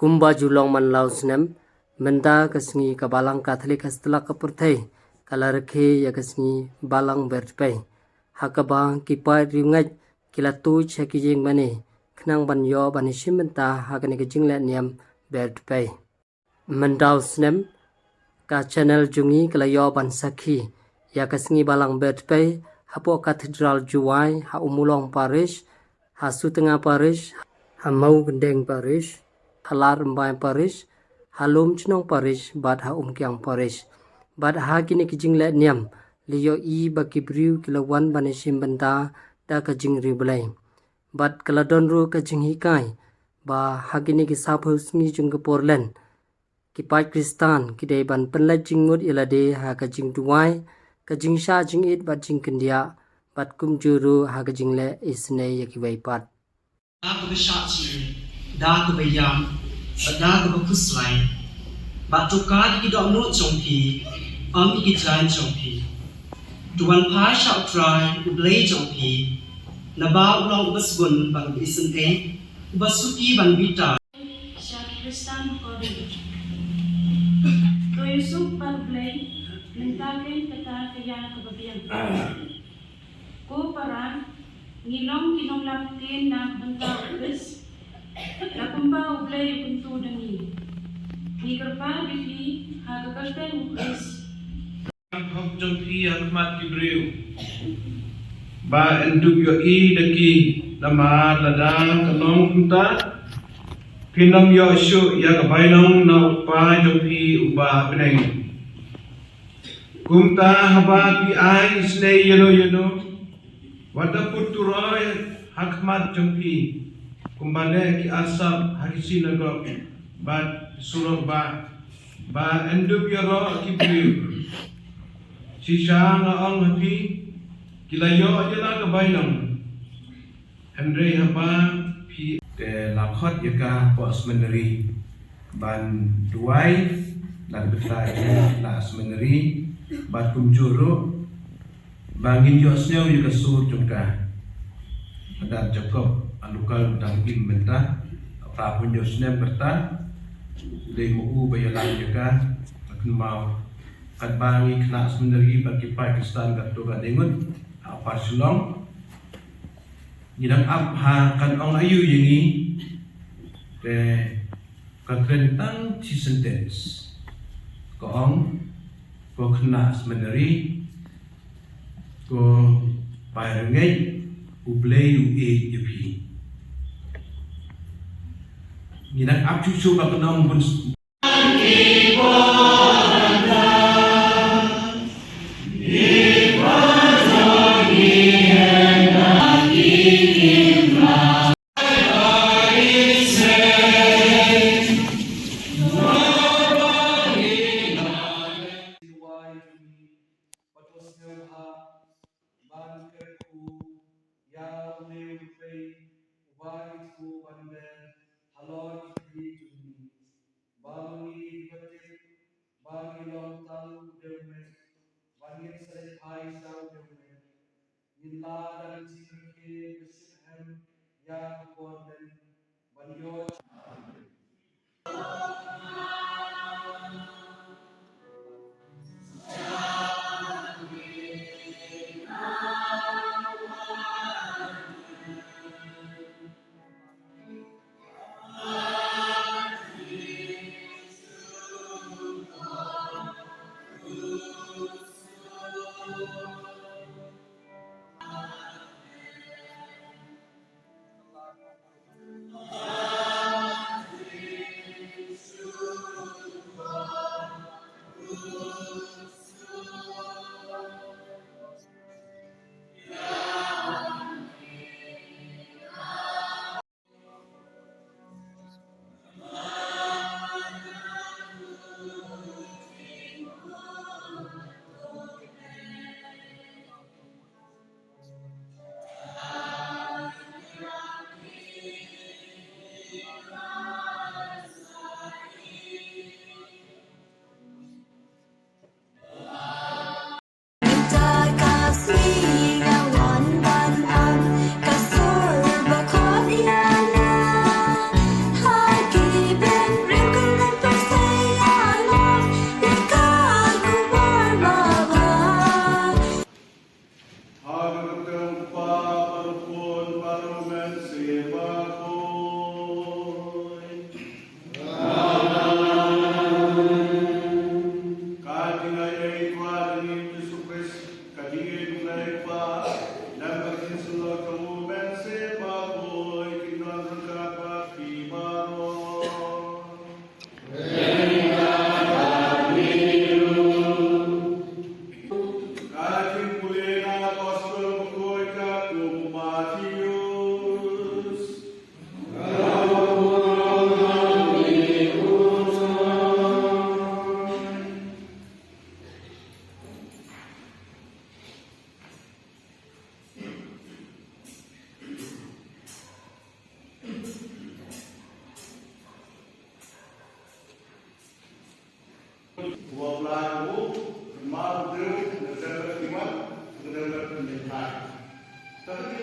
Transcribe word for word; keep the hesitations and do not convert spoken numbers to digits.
Kumba ju long man la u snem, mynta ka sngi ka Balang Katholik ha satlak ka pyrthei ka la rakhe ïa ka sngi Balang Bertpei, ha kaba ki paid riewngeit ki la tuid ha ki ïing mane khnang ban ïoh ban ïashim bynta ha kane ka jingleh niam Bertpei. Mynta u snem ka channel jong ngi ka la ïoh ban sakhi ïa ka sngi Balang Bertpei hapoh Cathedral Jowai, ha Ummulong Parish, ha Sutnga Parish, ha Mawkyndeng Parish, ha Ladrymbai Parish, ha Lumshnong Parish bad ha Umkiang Parish. Bad ha kine ki jingleh niam la ïohi ba ki briew ki la wan ban ïashim bynta da ka jingriewblei. Bad ka la don ruh ka jinghikai ba ha kine ki saphew sngi jong ka por len, ki paid Khristan ki dei ban pynleit jingmut ïa lade ha ka jingduwai, ka jingshah jingit bad jingkyndiah, bad kumjuh ruh ha ka jingleh isynei ïa kiwei pat. Da kaba shah shnong, da kaba ïam, bad da kaba khuslai, bad to kad ïa ki dohnud jong phi, ym ïa ki jaiñ jong phi. To wan phai sha U Trai U Blei jong phi, naba u long uba sbun ban isynei, uba suki ban bitar. Sha ki Khristan baroh. To ïasuk bad U Blei mynta keiñ kata ka ïa kaba biang. Ko para, ngi long ki nonglap ktien na ka bynta U Khrist, la kumba U Blei u kyntu da ngi. Ngi kyrpad ïa phi ha ka kyrteng U Khrist. Hok jong phi ha khmat ki briew. Ba yn dup ïohi da ki, namar lada ka long kumta, phin ym ïoh shuh ïa ka bainong na U Kpa jong phi uba ha bneng. Kumta haba phi ai isynei ïano ïano, wat da put turoi ha khmat jong phi, kumba leh ki arsap ha ki synagog bad surok bah, ba yn dup ïaroh ki briew. Shisha nga ong ha phi, ki la ïoh ïa la ka bainong. Hynrei haba phi, te la khot ïa ka hapoh seminary ban duwai, la bynta ïa la seminary, bad kumjuh ruh ba ngin ïohsngew ïa ka sur jong ka. Hadat Jakob, a lokal dang im mynta, phra phew hynñiew snem kata, u dei ma u ba ïalam ïa ka, ka kynmaw. Katba ngi khynnah seminary bad ki paid Khristan katto katne ngut ha Upper Shillong, ngi dang ap ha kan ong aïu ïa ngi, te ka kren tang shi sentence. Ka ong, ko khynnah seminary, ko paid riewngeit, U Blei u ïeit ïa phi. Ngi dang ap shuh shuh ba kan ong bun Ba ngi long tang u dewmet, ba ngin sa leit phai sha u dewmet. Ngin lah da ka jingrakhe ka shitrhem ïa ka por len ban ïoh.